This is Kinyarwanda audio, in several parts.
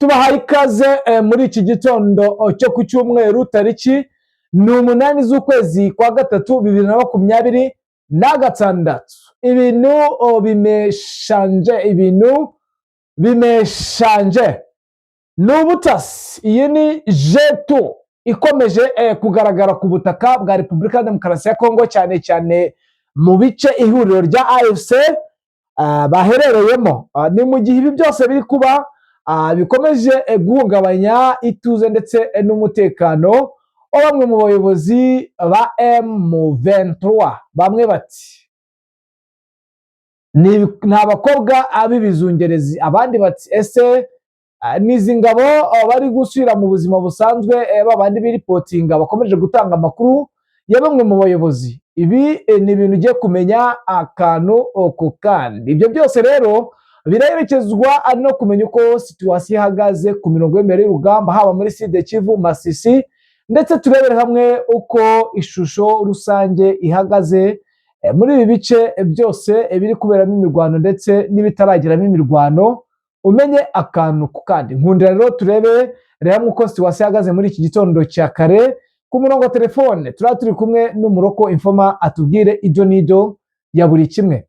Tubahaye ikaze muri iki gitondo cyo ku cyumweru, tariki ni 8 z'ukwezi kwa gatatu 2026. Ibintu bimeshanje, ibintu bimeshanje ni ubutasi. Iyi ni jetu ikomeje kugaragara ku butaka bwa Repubulika ya Demokarasi ya Kongo, cyane cyane mu bice ihuriro rya AFC baherereyemo. Ni mu gihe ibi byose biri kuba bikomeje guhungabanya ituze ndetse n'umutekano wa bamwe mu bayobozi ba M23. Bamwe bati ni abakobwa b'ibizungerezi, abandi bati ese n'izi ngabo bari gusubira mu buzima busanzwe, babandi biripotinga bakomeje gutanga amakuru ya bamwe mu bayobozi? Ibi ni ibintu ugiye kumenya akantu ku kandi. Ibyo byose rero biraherekezwa no kumenya uko situation ihagaze ku mirongo y'imbere y'urugamba, haba muri Sud Kivu, Masisi, ndetse turebere hamwe uko ishusho rusange ihagaze muri ibi bice byose biri kuberamo imirwano ndetse n'ibitarageramo imirwano, umenye akantu ku kandi. Nkundira rero turebe hamwe uko situation ihagaze muri iki gitondo cya kare. Ku murongo wa telefone turaba turi kumwe n'umuroko informer, atubwire ibyo n'ibyo ya buri kimwe.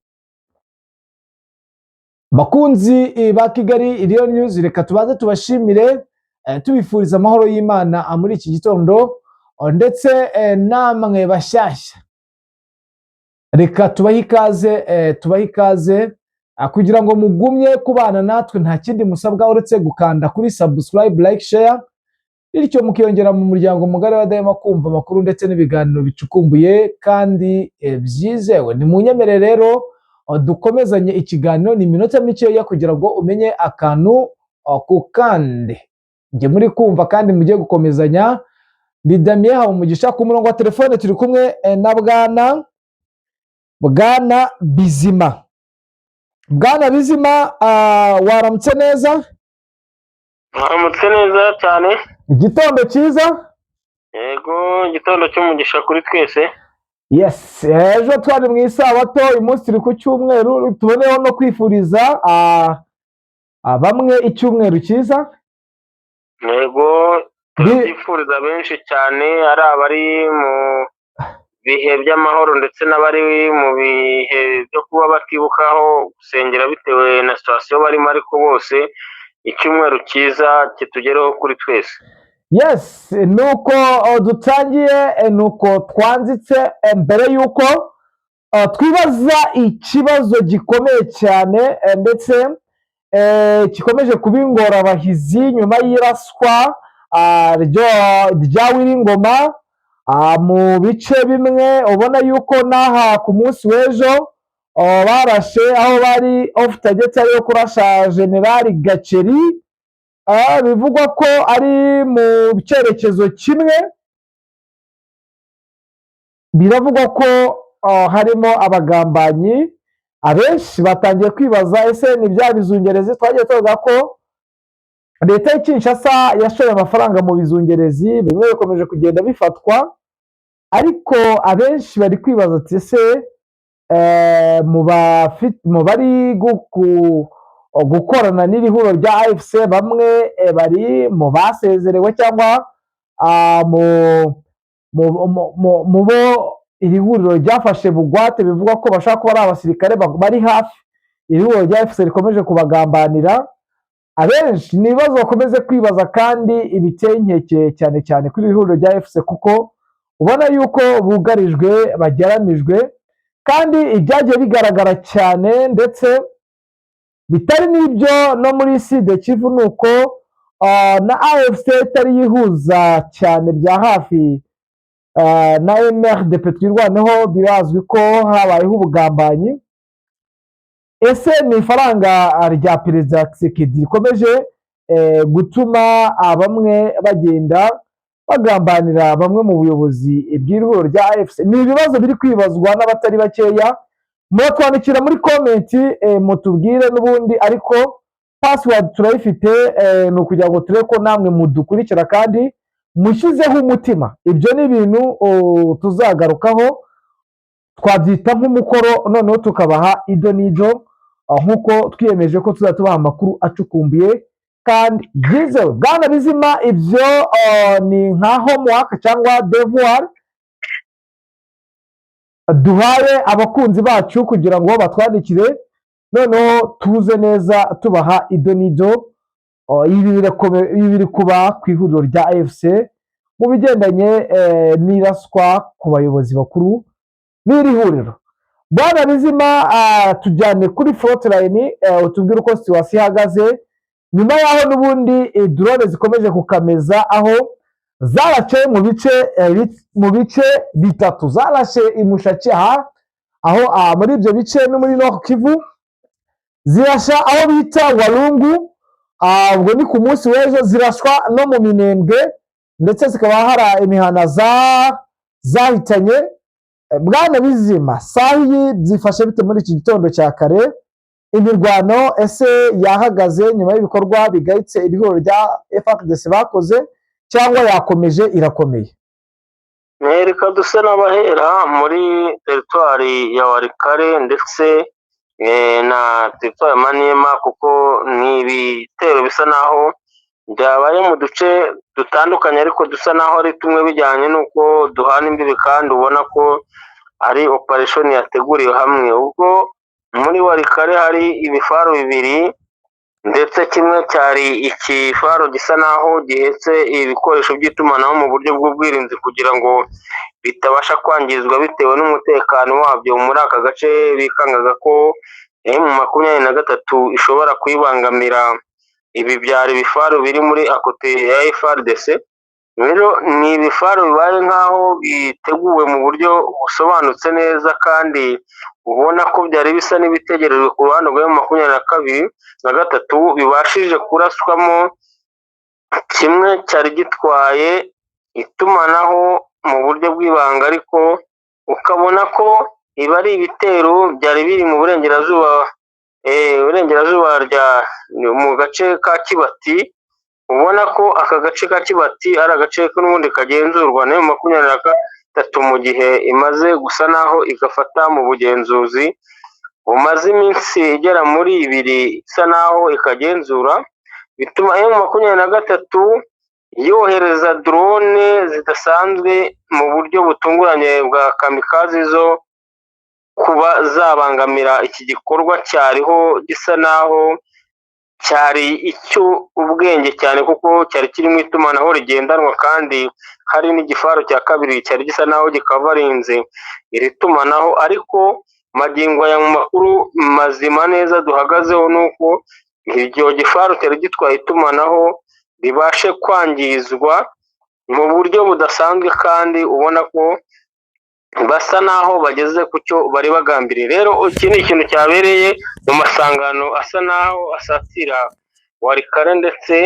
Bakunzi ba Kigali Real News, reka tubanze tubashimire, tubifuriza amahoro y'Imana muri iki gitondo, ndetse namwe bashyashya reka tubahe ikaze, tubahe ikaze kugira ngo mugumye kubana natwe. Nta kindi musabwa uretse gukanda kuri subscribe, like, share, bityo mukiyongera mu muryango mugari wa Dayima kumva amakuru ndetse n'ibiganiro bicukumbuye kandi byizewe. Ni munyemere rero dukomezanye ikiganiro, ni iminota mikeya kugira ngo umenye akantu ku kandi. Njye muri kumva kandi mugiye gukomezanya ni Damien Habumugisha. Ku murongo wa telefone turi kumwe na bwana Bizima. Bwana Bizima, waramutse neza? Mwaramutse neza cyane. Igitondo cyiza. Yego, igitondo cy'umugisha kuri twese. Yes, ejo twari mu isabato, uyu munsi turi ku cyumweru. Tuboneyeho no kwifuriza bamwe icyumweru cyiza. Yego, turabyifuriza benshi cyane, ari abari mu bihe by'amahoro ndetse n'abari mu bihe byo kuba batibukaho gusengera bitewe na situation barimo, ariko bose icyumweru cyiza kitugereho kuri twese. Yes, nuko dutangiye, nuko twanzitse. Mbere y'uko twibaza ikibazo gikomeye cyane ndetse gikomeje kuba ingorabahizi nyuma y'iraswa rya Wiringoma mu bice bimwe, ubona yuko n'aha ku munsi w'ejo barashe aho bari off target, ariyo kurasha Generali Gakeri, bivugwa ko ari mu cyerekezo kimwe. Biravugwa ko harimo abagambanyi. Abenshi batangiye kwibaza: ese ni bya bizungerezi twagiye tuvuga ko leta y'i Kinshasa yashoye amafaranga mu bizungerezi, bimwe bikomeje kugenda bifatwa? Ariko abenshi bari kwibaza ati ese mu bari gukorana n'iri huriro rya AFC, bamwe bari mu basezerewe cyangwa mu bo iri huriro ryafashe bugwate, bivugwa ko bashobora kuba ari abasirikare bari hafi iri huriro rya AFC rikomeje kubagambanira? Abenshi ni ibibazo bakomeze kwibaza kandi ibiteye inkeke, cyane cyane kuri iri huriro rya AFC, kuko ubona yuko bugarijwe, bageramijwe, kandi ibyagiye bigaragara cyane ndetse bitari n'ibyo no muri Sud Kivu ni uko na AFC itari yihuza cyane bya hafi na MRDP Twirwaneho. Birazwi ko habayeho ubugambanyi. Ese ni ifaranga rya Perezida Tshisekedi rikomeje gutuma bamwe bagenda bagambanira bamwe mu buyobozi bw'ihuriro rya AFC? Ni ibibazo biri kwibazwa n'abatari bakeya. Muratwandikira muri comment, mutubwire n'ubundi, ariko password turayifite, ni ukugira ngo turebe ko namwe mudukurikira kandi mushyizeho umutima. Ibyo ni ibintu tuzagarukaho, twabyita nk'umukoro, noneho tukabaha ibyo n'ibyo, nk'uko twiyemeje ko tuzajya tubaha amakuru acukumbuye kandi yizewe. Kandi yizewe. Bwana Bizima, ibyo ni nka homework cyangwa devoir duhaye abakunzi bacu kugira ngo batwandikire, noneho tuze neza tubaha ido n'ido. Ibi biri kuba ku ihuriro rya AFC mu bigendanye n'iraswa ku bayobozi bakuru b'iri huriro. Bwana Bizima, tujyane kuri front line, utubwire uko situation ihagaze nyuma y'aho n'ubundi drone zikomeje kukameza, aho zarashe mu bice bitatu, zarashe i Mushaki aha aho muri ibyo bice no muri Nord Kivu, zirasha aho bita Walungu, ubwo ni ku munsi w'ejo, zirashwa no mu Minembwe, ndetse zikaba hari imihana zahitanye. Bwana Bizima, saha iyi byifashe bite muri iki gitondo cya kare? Imirwano ese yahagaze nyuma y'ibikorwa bigayitse iri huriro rya FARDC bakoze, cyangwa yakomeje irakomeye? Reka dusa n'abahera muri teritwari ya Walikale ndetse na teritwari ya Maniema, kuko ni ibitero bisa naho byabaye mu duce dutandukanye ariko dusa naho ari tumwe bijyanye n'uko duhana imbibi, kandi ubona ko ari operation yateguriwe hamwe. Ubwo muri Walikale hari ibifaru bibiri, ndetse kimwe cyari ikifaru gisa naho gihetse ibikoresho by'itumanaho mu buryo bw'ubwirinzi kugira ngo bitabasha kwangizwa bitewe n'umutekano wabyo muri aka gace, bikangaga ko M23 ishobora kuyibangamira. Ibi byari ibifaru biri muri akote ya FARDC. Rero ni ibifaru bibaye nk'aho biteguwe mu buryo busobanutse neza, kandi ubona ko byari bisa n'ibitegerejwe ku ruhande rwa M22 na gatatu, bibashije kuraswamo kimwe cyari gitwaye itumanaho mu buryo bw'ibanga, ariko ukabona ko ibi ari ibitero byari biri mu burengerazuba rya mu gace ka Kibati. Ubona ko aka gace ka Kibati ari agace n'ubundi kagenzurwa na M23 mu gihe imaze gusa naho igafata mu bugenzuzi bumaze iminsi igera muri ibiri isa naho ikagenzura, bituma M23 yohereza drone zidasanzwe mu buryo butunguranye bwa kamikazi zo kuba zabangamira iki gikorwa cyariho gisa naho cyari icy'ubwenge cyane, kuko cyari kirimo itumanaho rigendanwa, kandi hari n'igifaru cya kabiri cyari gisa naho gikavarinze iri tumanaho. Ariko magingo aya, mu makuru mazima neza duhagazeho, ni uko iryo gifaru cyari gitwaye itumanaho ribashe kwangizwa mu buryo budasanzwe, kandi ubona ko basa naho bageze ku cyo bari bagambiriye. Rero iki ni ikintu cyabereye mu masangano asa naho asatira Walikale ndetse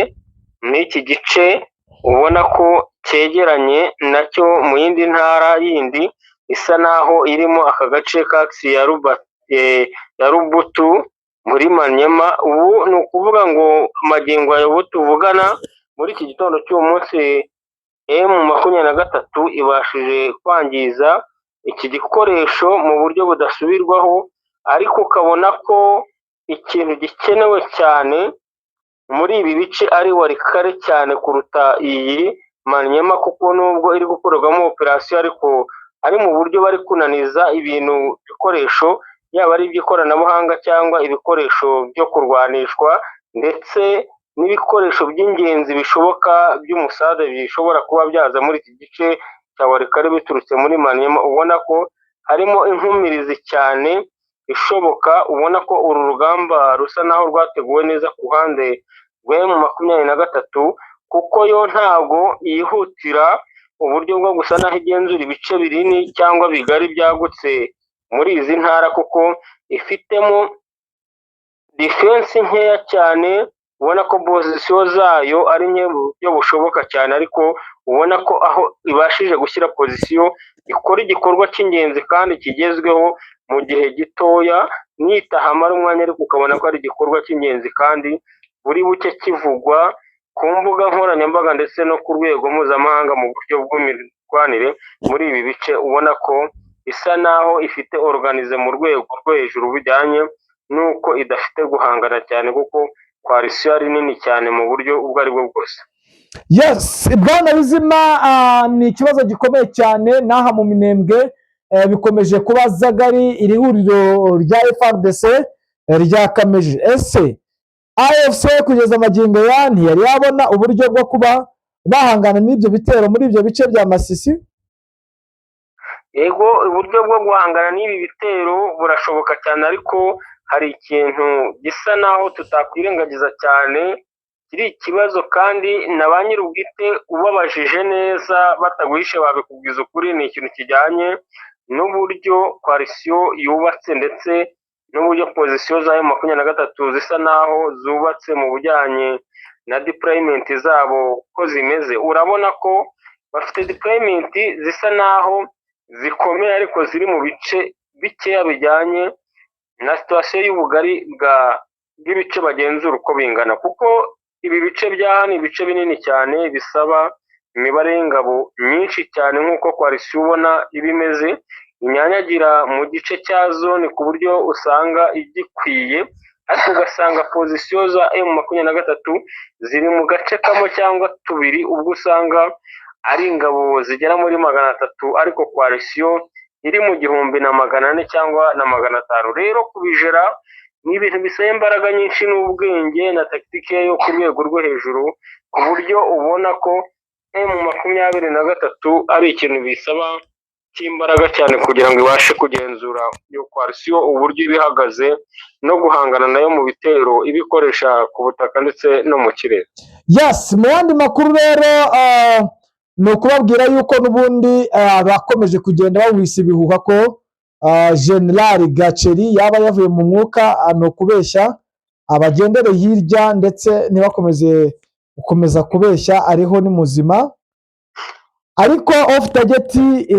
n'iki gice ubona ko cyegeranye nacyo mu yindi ntara yindi isa naho irimo aka gace ka ya Rubutu muri Maniema. Ubu ni ukuvuga ngo magingo aya ubu tuvugana muri iki gitondo cy'uwo munsi, M23 ibashije kwangiza iki gikoresho mu buryo budasubirwaho, ariko ukabona ko ikintu gikenewe cyane muri ibi bice ari Walikale cyane kuruta iyi Maniema, kuko nubwo iri gukorerwamo operasiyo ariko ari mu buryo bari kunaniza ibintu bikoresho, yaba ari iby'ikoranabuhanga cyangwa ibikoresho byo kurwanishwa, ndetse n'ibikoresho by'ingenzi bishoboka by'umusade bishobora kuba byaza muri iki gice cya Walikale biturutse muri Maniema. Ubona ko harimo inkumirizi cyane ishoboka, ubona ko uru rugamba rusa naho rwateguwe neza ku ruhande rwa M23, kuko yo ntabwo yihutira uburyo bwo gusa naho igenzura ibice binini cyangwa bigari byagutse muri izi ntara, kuko ifitemo defense nkeya cyane. Ubona ko position zayo ari nke mu buryo bushoboka cyane, ariko ubona ko aho ibashije gushyira position ikora igikorwa cy'ingenzi kandi kigezweho mu gihe gitoya, nitahamara umwanya, ariko ukabona ko ari igikorwa cy'ingenzi kandi buri buke kivugwa ku mbuga nkoranyambaga ndetse no ku rwego mpuzamahanga mu buryo bw'imirwanire muri ibi bice. Ubona ko isa naho ifite organize mu rwego rwo hejuru bijyanye n'uko idafite guhangana cyane, kuko coalition ari nini cyane mu buryo ubwo ari bwo bwose. Yes, bwana Bizima, ni ikibazo gikomeye cyane n'aha mu Minembwe, bikomeje kuba zagari. Iri huriro rya FARDC rya Kameje, ese AFC kugeza amagingo ya ntiyari yabona uburyo bwo kuba bahangana n'ibyo bitero muri ibyo bice bya Masisi? Yego, uburyo bwo guhangana n'ibi bitero burashoboka cyane, ariko hari ikintu gisa naho tutakwirengagiza cyane kiri ikibazo, kandi na ba nyir'ubwite ubabajije neza bataguhishe babikubwiza ukuri. Ni ikintu kijyanye n'uburyo coalition yubatse ndetse n'uburyo position za M23 zisa naho zubatse mu bujyanye na deployment zabo ko zimeze. Urabona ko bafite deployment zisa naho zikomeye, ariko ziri mu bice bikeya bijyanye na situation y'ubugari bw'ibice bagenzura uko bingana, kuko ibi bice bya hano, ibice binini cyane, bisaba imibare y'ingabo nyinshi cyane. Nk'uko coalition ubona iba imeze, inyanyagira mu gice cya zone ku buryo usanga igikwiye, ariko ugasanga position za M23 ziri mu gace kamwe cyangwa tubiri, ubwo usanga ari ingabo zigera muri 300, ariko coalition iri mu 1400 cyangwa na 500. Rero kubijera ni ibintu bisaba imbaraga nyinshi n'ubwenge na tactique yo ku rwego rwo hejuru, ku buryo ubona ko M23 ari ikintu bisaba cy'imbaraga cyane kugira ngo ibashe kugenzura iyo coalition uburyo iba ihagaze no guhangana nayo mu bitero ibikoresha ku butaka ndetse no mu kirere. Yes, mu yandi makuru rero, ni ukubabwira yuko n'ubundi bakomeje kugenda bawisa ibihuha ko General Gaceri yaba yavuye mu mwuka. Ni ukubeshya, abagendere hirya ndetse ntibakomeze gukomeza kubeshya, ariho ni muzima. Ariko off target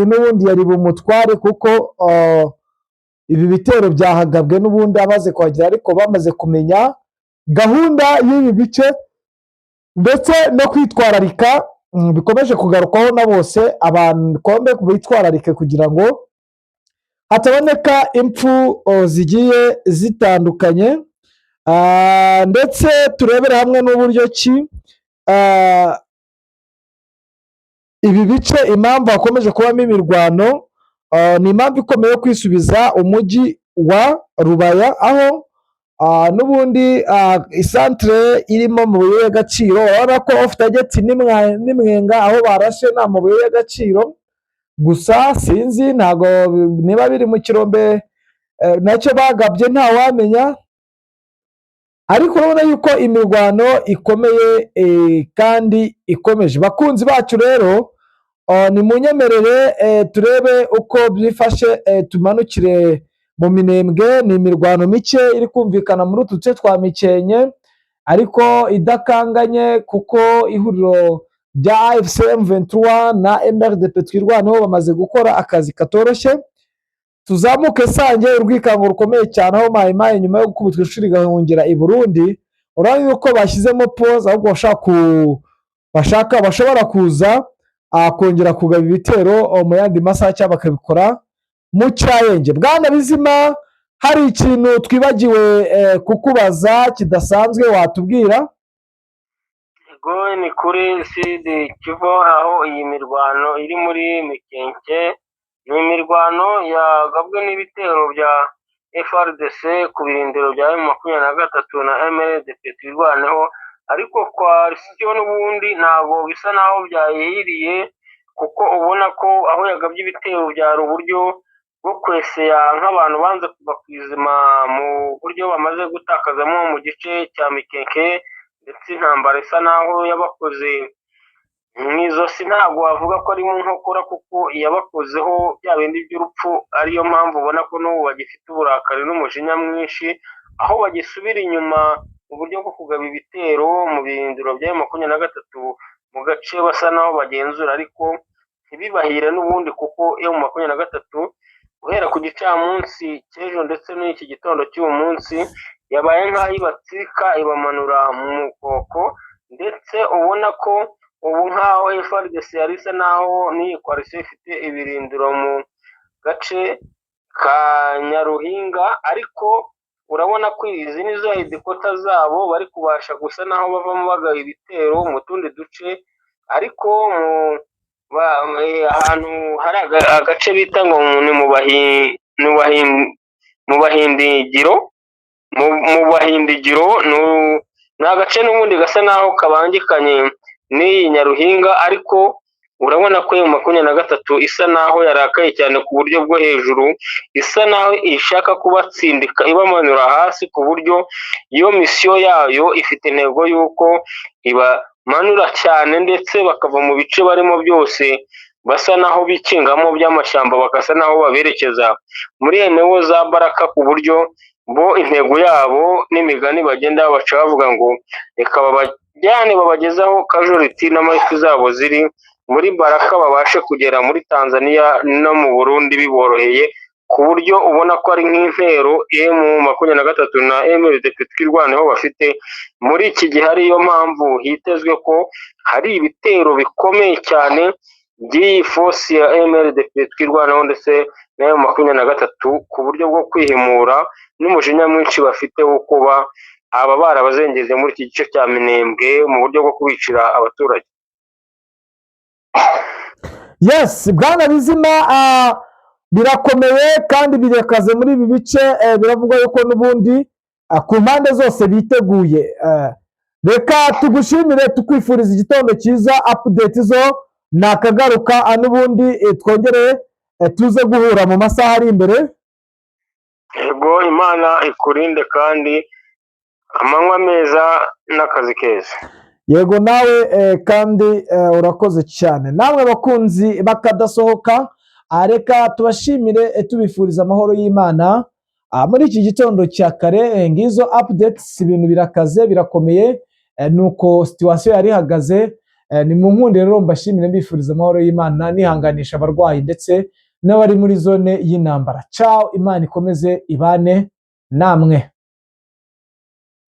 n'ubundi yari bumutware, kuko ibi bitero byahagabwe n'ubundi amaze kuhagera, ariko bamaze kumenya gahunda y'ibi bice ndetse no kwitwararika bikomeje kugarukwaho na bose. Abantu kombe bitwararike kugira ngo hataboneka impfu zigiye zitandukanye. Ndetse turebere hamwe n'uburyo ki ibi bice impamvu hakomeje kubamo imirwano, ni impamvu ikomeye yo kwisubiza umujyi wa Rubaya, aho n'ubundi isantere irimo amabuye y'agaciro. Urabona ko off target n'Imwenga aho barashe ni amabuye y'agaciro gusa. Sinzi ntabwo niba biri mu kirombe nacyo bagabye, ntawamenya, ariko urabona yuko imirwano ikomeye kandi ikomeje. Bakunzi bacu rero, ni munyemerere turebe uko byifashe, tumanukire mu Minembwe. Ni imirwano mike iri kumvikana muri utu duce twa Mikenke, ariko idakanganye, kuko ihuriro rya AFC M23 na MRDP Twirwaneho bamaze gukora akazi katoroshye. Tuzamuke Sange, urwikango rukomeye cyane, aho Mayi Mayi nyuma yo gukubitwa inshuro igahungira i Burundi, urabona yuko bashyizemo pause, ahubwo bashaka bashobora kuza kongera kugaba ibitero mu yandi masaha cyangwa bakabikora mu cyayenge. Bwana Bizima, hari ikintu twibagiwe kukubaza kidasanzwe watubwira? Yego, ni kuri Sud Kivu, aho iyi mirwano iri muri Mikenke. Ni imirwano yagabwe n'ibitero bya FARDC ku birindiro bya M23 na MRDP Twirwaneho, ariko coalition n'ubundi ntabwo bisa naho byayihiriye, kuko ubona ko aho yagabye ibitero byari uburyo bwo kweseya nk'abantu banze kuva ku izima mu buryo bamaze gutakazamo mu gice cya Mikenke, ndetse intambara isa naho yabakoze mu izosi. Ntabwo wavuga ko ari mu nkokora, kuko yabakozeho bya bindi by'urupfu, ariyo mpamvu ubona ko n'ubu bagifite uburakari n'umujinya mwinshi, aho bagisubira inyuma mu buryo bwo kugaba ibitero mu birindiro bya M23 mu gace basa naho bagenzura, ariko ntibibahire n'ubundi, kuko M23 guhera ku gicamunsi cy'ejo ndetse n'iki gitondo cy'uyu munsi yabaye nk'aho ibatsika ibamanura mu mukoko, ndetse ubona ko ubu nk'aho FARDC yari isa naho n'iyi coalition ifite ibirindiro mu gace ka Nyaruhinga, ariko Urabona ko izi ni zo headquarter zabo bari kubasha gusa naho bavamo bagaba ibitero mu tundi duce, ariko mu ahantu hari agace bita ngo ni mu Bahindigiro, mu Bahindigiro, ni agace n'ubundi gasa naho kabangikanye n'iyi Nyaruhinga, ariko urabona ko M23 isa naho yarakaye cyane ku buryo bwo hejuru, isa naho ishaka kubatsindika ibamanura hasi, ku buryo iyo mission yayo ifite intego y'uko ibamanura cyane ndetse bakava mu bice barimo byose basa naho bikingamo by'amashyamba, bagasa naho baberekeza muri eneo za Baraka, ku buryo bo intego yabo n'imigani bagenda babaca bavuga ngo reka babajyane babagezaho casualty n'amafi zabo ziri muri Baraka, babashe kugera muri Tanzania no mu Burundi biboroheye, ku buryo ubona ko ari nk'intero M23 na MRDP Twirwaneho bafite muri iki gihe. Ariyo mpamvu hitezwe ko hari ibitero bikomeye cyane by'iyi force ya MRDP Twirwaneho ndetse na M23, ku buryo bwo kwihimura n'umujinya mwinshi bafite wo kuba aba barabazengereje muri iki gice cya Minembwe mu buryo bwo kubicira abaturage. Yes, bwana Bizima, birakomeye kandi birekaze muri ibi bice. Biravugwa yuko n'ubundi ku mpande zose biteguye. Reka tugushimire, tukwifuriza igitondo cyiza. Update zo ni akagaruka, n'ubundi twongere tuze guhura mu masaha ari imbere. Yego, Imana ikurinde kandi amanywa meza n'akazi keza. Yego nawe, kandi urakoze cyane. Namwe bakunzi bakadasohoka, reka tubashimire, tubifuriza amahoro y'Imana muri iki gitondo cya kare. Ngizo updates, ibintu birakaze, birakomeye, nuko situation yari ihagaze. Ni mu nkundi rero mbashimire, mbifuriza amahoro y'Imana, nihanganisha abarwayi ndetse n'abari muri zone y'intambara. Ciao, Imana ikomeze ibane namwe.